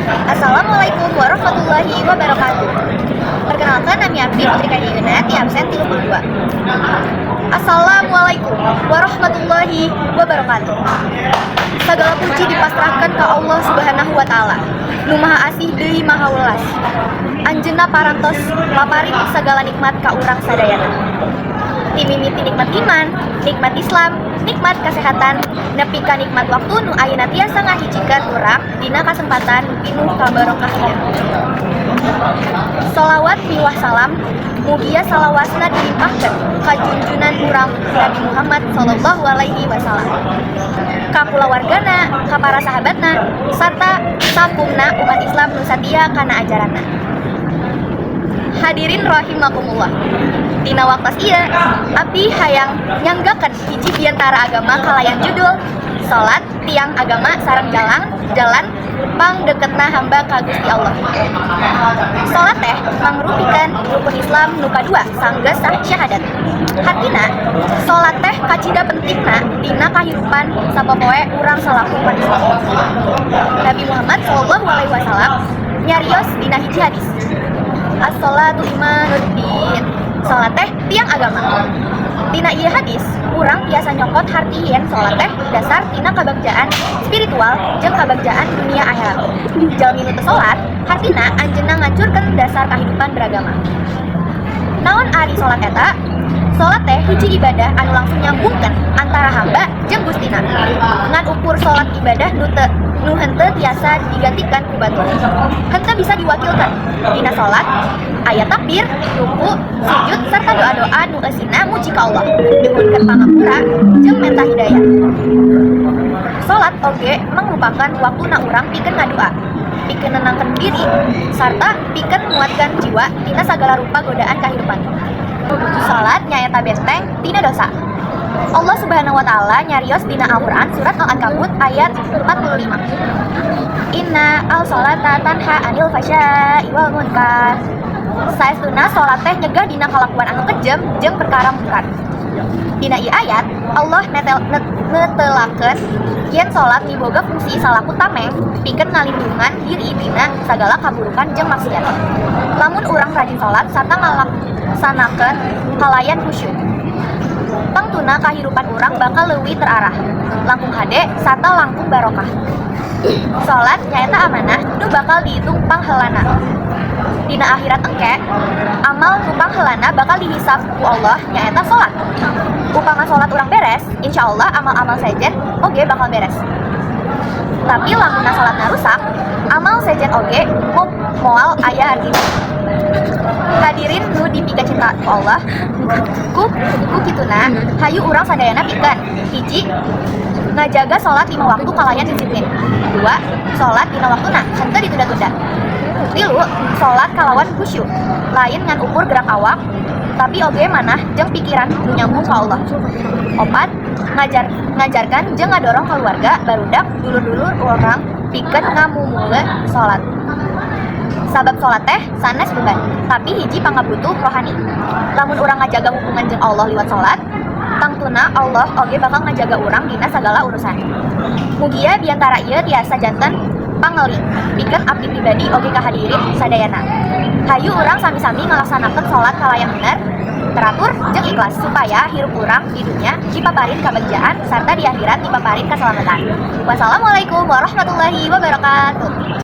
Assalamualaikum warahmatullahi wabarakatuh. Perkenalkan, nami abdi Putri Kadiyuna ti absen 32. Assalamualaikum warahmatullahi wabarakatuh. Segala puji dipasrahkan ke Allah Subhanahu wa Ta'ala, Nu Maha Asih deui Maha Welas. Anjeunna parantos maparin segala nikmat ka urang sadayana. Ti mimiti nikmat iman, nikmat Islam, nikmat kesehatan, nepi ka nikmat waktu nu ayeuna tiasa ngahijikeun urang dina kasempatan pinuh kabarokah ieu. Solawat miwah salam mugia salawasna dilimpahkeun ka junjunan urang Nabi Muhammad sallallahu alaihi wasallam, ka kulawargana, ka para sahabatna, sarta sakumna umat Islam nu satia kana ajaranna. Hadirin rahimakumullah. Dina waktos ieu, abdi hayang nyanggakeun hiji biantara agama kalayan judul Salat Tiang Agama sareng Jalan Jalan Pangdeketna Hamba ka Gusti Allah. Salat teh mangrupikeun rukun Islam nu kadua sanggeus sah syahadat. Hartina, salat teh kacida pentingna dina kahirupan sapopoe urang salaku umat Islam. Nabi Muhammad sallallahu alaihi wasallam nyarios dina hiji hadis. "As-sholatu imaduddin." Salat teh tiang agama. Tina ieu hadis, urang tiasa nyokot harti yen salat teh dasar tina kabagjaan spiritual jeung kabagjaan dunia akhirat. Jalmi nu teu salat, hartina anjeunna ngancurkeun dasar kahidupan beragama. Naon ari salat eta? Salat teh hiji ibadah anu langsung nyambungkeun antara hamba jeung Gustina. Ngan ukur salat ibadah nu teu nu henteu tiasa digantikan ku batur. Henteu bisa diwakilkan. Dina salat aya takbir, ruku, sujud serta doa-doa nu eusina muji ka Allah, nyuhunkeun pangapura jeung menta hidayah. Salat oge mangrupakan waktuna urang pikeun ngadua, pikeun nenangkeun diri, sarta pikeun nguatkeun jiwa tina sagala rupa godaan kahirupan. Salat nyaeta benteng tina dosa. Allah Subhanahu wa Ta'ala nyarios dina Al-Qur'an surat Al-Ankabut ayat 45. "Inna al-sholata tanha anil fahsya'i wal munkar." Saestuna salat teh nyegah dina kalakuan anu kejem jeung perkara mungkar. Dina ieu ayat, Allah netelakeun yen salat miboga fungsi salaku tameng pikeun ngalindungan diri tina sagala kaburukan jeung maksiat. Lamun urang rajin salat sarta ngalaksanakeun kalayan khusyuk, tangtuna kahirupan urang bakal leuwih terarah, langkung hade, sarta langkung barokah. Salat nyaeta amanah nu bakal dihitung panghelana. Dina akhirat engke, amal nu panghelana bakal dihisab ku Allah nyaeta salat. Upama salat urang beres, insyaallah amal-amal sejen oge bakal beres. Tapi lamun salatna rusak, amal sejen oge moal aya artina. Hadirin nu dipika cinta ku Allah, ku kituna hayu urang sadayana pikeun hiji, ngajaga salat lima waktu kalayan disiplin. Dua, salat dina waktuna, henteu ditunda-tunda. Tilu, salat kalawan khusyuk, lain ngan ukur gerak awak, tapi oge manah jeung pikiran nu nyambung ka Allah. Opat, ngajarkan jeung ngadorong keluarga, barudak, dulur-dulur urang pikeun ngamumule salat. Sabab salat teh sanes beban, tapi hiji pangabutuh rohani. Lamun urang ngajaga hubungan jeung Allah liwat salat, tangtuna Allah oge bakal ngajaga urang dina sagala urusan. Mugia biantara ieu tiasa janten pangeling pikeun abdi pribadi oge kahadirin sadayana. Hayu urang sami-sami ngalaksanakeun salat kalayan bener, teratur, jeung ikhlas supaya hirup urang di dunia dipaparin kabagjaan sarta di akhirat dipaparin keselamatan. Wassalamualaikum warahmatullahi wabarakatuh.